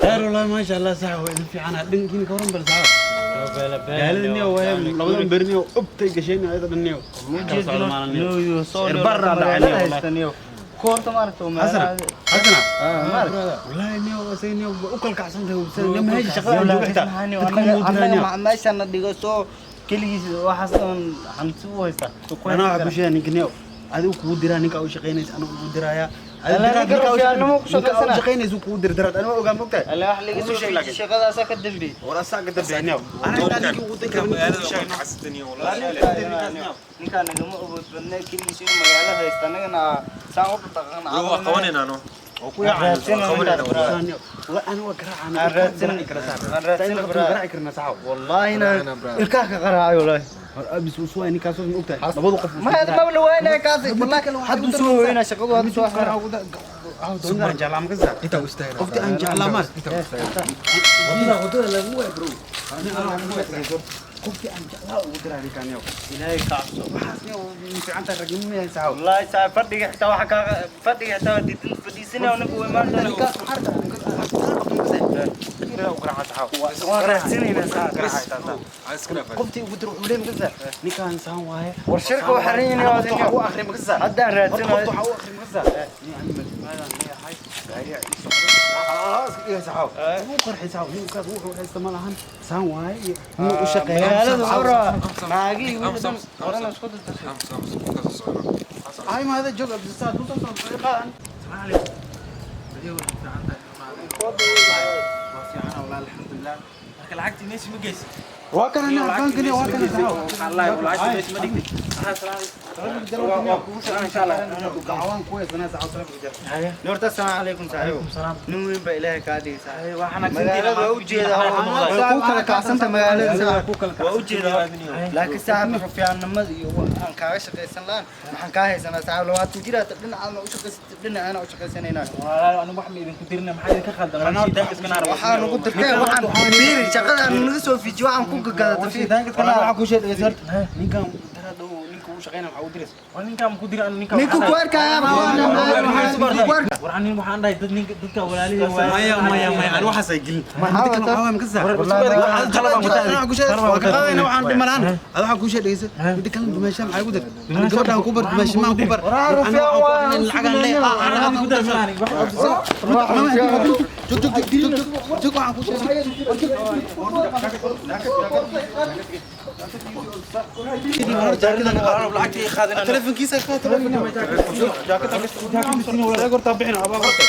Heer wallahi, maasha Allah, sax waa idin fiicana dhankiina ka waran bal sax. Gaaladaniyo waay labadan berniyo ubtay gasheen ayada dhanniyo. Cirbarra dhacay. Koorta maaragta oo Xasana, magaalada. Xasana. Maaragta. Wallahi niyo asay niyo u kala kacsan tahay ubsan niyo meesha shaqada aan joogo xitaa. Dadka ma Annaga dirayniyo. meeshana dhigo soo keligiis waxaas dhan hanti u haystaa. Anaa waxa ku sheegay ninka niyo. Adigu kugu diraa ninka u shaqeynaysa anuu kugu diraaya. Alla, ninka rufiyaannimo ku Ninka u shaqaysanaa. shaqeynaysa kugu dir diraad anaa ogaa mogtahay. Alle wax laga soo Sheeg laakiin. shaqadaasaa ka dambeeyey. War asaa ka dambeeya niyo. Anaa intaa ninka ugu dir Magaalada waa kacsataniyo wallahi. Ninkaa nagama awood badnaa keligiis inuu magaalada haysta, annagana saan u dhaqan. Waa qabanayna no. Wallaahi ilkaha ka qaraacay wallaahi. Ma ma la waynaya kaasi wallaahi, hadduu soo hoynaa shaqadu hadda soo xira. Inta u istaagna. Qofti aan jeclaa maar. Inta u istaagna. Wadada lagu waay bro. Qofti aan jeclaa ugu diraa ninkaan yow. Ilaahay ka cabso. Waxaas niyow fiican tahay ragnimo miyaa saxaw. Wallaahi saa fadhiga xitaa waxa ka fadhiga xitaa waa diidan fadhiisanaya ninku way imaan doonaa. Ninkaas maxaa rabtaa? Ninkaas waxaad qabto ma kasay? U garaaca saxaw. Waan raadsanaynaa saa. Iska dhaaf. Qoftii ugu dir wuxuu leeyahay ma kasay? Ninkaan saan waaye. War shirka waa xiran yihiin waa Qofta waxa u akhri ma kasay? Haddaan Horta raadsanayo. qofta waxa u akhri ma kasay? Nin aan maadaan leeyahay. Gaariga ii socdo. Iska dhiga saxaw. Wuu qarxay saxaw. Ninkaas wuxuu haysta ma lahan. Saan waaye iyo inuu u shaqeeyo. Magaalada wuxuu rabaa naagihii wixii dhan horena isku dardartay. Ams ams ka soo socda. Ay ma hada joog Abdisaad u soo soo qaadan. Marka lacagtii meesha ma geysid? Waa kana nin afkaankani waa kana saxaw. Wallahi lacagtii meesha ma dhigtid. Gacawaan ku haysanaa saxaw salaam jar. Horta assalaamu calaykum saaxiibo. Nin weyn baa Ilaahay kaa dhigay saaxiib. Waxaan Magaalada waa u jeedaa, way ku kala kacsanta magaalada saaxiib. Waa u jeedaa. Laakiin saaxiib rufiyaannimada iyo aan kaaga shaqaysan la'aan maxaan kaa haysanaa saaxiib? 20 jir aad dhinacaan u shaqaysatay, dhinacaan u shaqaysanaynaa. Walaal anigu wax ma idinku dirina, maxaa idinka khaldan? Waxaa nagu dirtay waxaan fiiri shaqadaan naga soo fiiji waxaan ku gagadata fiiri. Waxaa ku sheegay horta ninkan daraad oo ninka uu shaqeynaa waxa u diris. War ninkaan ma ku dira anigu ninkaan. Ninku ku arkaya ku arka. War anigu waxaan dhahay dad ninka dadka walaalihii waa. Maya maya maya, ani waxaas ay gelin. Maxaa Ninkan wataa? waxaa waay ma kasay? Wallahi Waxaa ku sheegay waa ka qaadayna waxaan dhimalaan. Ada waxaa ku sheegay midda kale dumaasha maxay ku dir? Gabadhaan ku bar dumaasha maan ku bar. Waraa rufyaan waa Lacagaan leeyahay. Anigu ku dar malahan. Jog jog jog jog jog waxaan ku sheegay. Lacagtii qaadina. Telefonkiisa ka telefonka. Jaakada jaakada horta bixin abaa horta.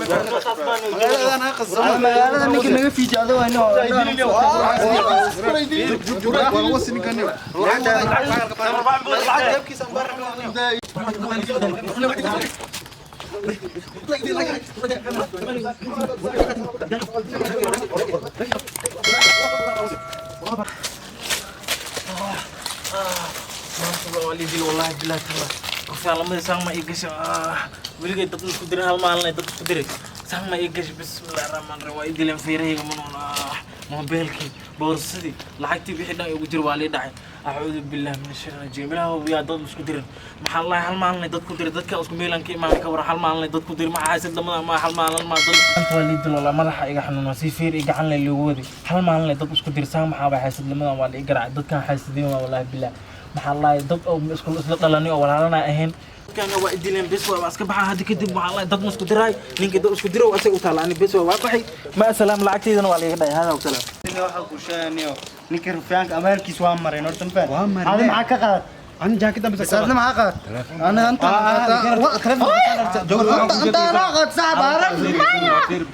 Magaalada aan qasamo. Magaalada ninka naga fiiji adoo waa Waa wasi ninkan yow. Lacag jeebkiisa aan baar. Maanta waa liidil wallahi billahi taala. Rufyaan saan ma ii gashay. Weligay dad isku dirin, hal maalin ay dad isku diray. Saan ma ii gashay, bismillahi rahmaan rahiim, waa ii dileen feerahayga ma nool. Moobeelkii, boorsadii, lacagtii wixii dhan igu jir waa lii dhacay. Acuudu billahi min ashaytaani rajiim. Ilaahow yaa dad isku dirin. Maxaa lahay hal maalin ay dad ku diray dadka isku meelan ka imaan ka war hal maalin ay dad ku diray maxaa haysid lamada ma hal maalin ma dad. Maanta waa lii dil walaa madaxa iga xanuuna si feer i gacan leh loogu waday. Hal maalin ay dad isku diray saan maxaa baa haysid lamada waa la ii garaacay dadkan haysideen waa wallahi billahi. Maxaa lahay dad oo isku isla dhalanay oo walaalana ahayn. Dadkan waa i dileen bes waa iska baxaa hadda kadib waxaa lahay dad ma isku diray ninka dad isku dirow asaga u taala ani bes waa baxay ma asalaam lacagteydana waa la iga dhacay hada salaam. Waxa ku sheeganayo ninka rufiyaanka amaalkiis waa mareen horta ma fahad. Waa mareen. Adi maxaa ka qaad? Ani jaakada bas. Bas adna maxaa qaad? Ana anta anta ana qaad saaxib aran.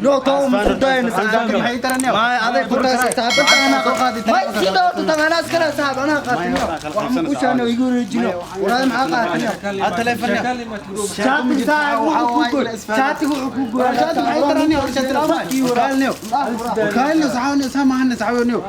No to mu dayn saaxib. Maxay taranaya? Ma aday ku tahay saaxib anta ana qaad. Ma sida horta tan ana iskala saaxib ana qaad. Waxaan ku sheeganayo igu wareejino. Walaal maxaa qaad? Telefonka. Shaati saaxib wuxuu ku goy. Shaati wuxuu ku goy. Shaati maxay taranaya? Shaati. Kaalniyo. Kaalniyo saxaw niyo saamahan saxaw niyo.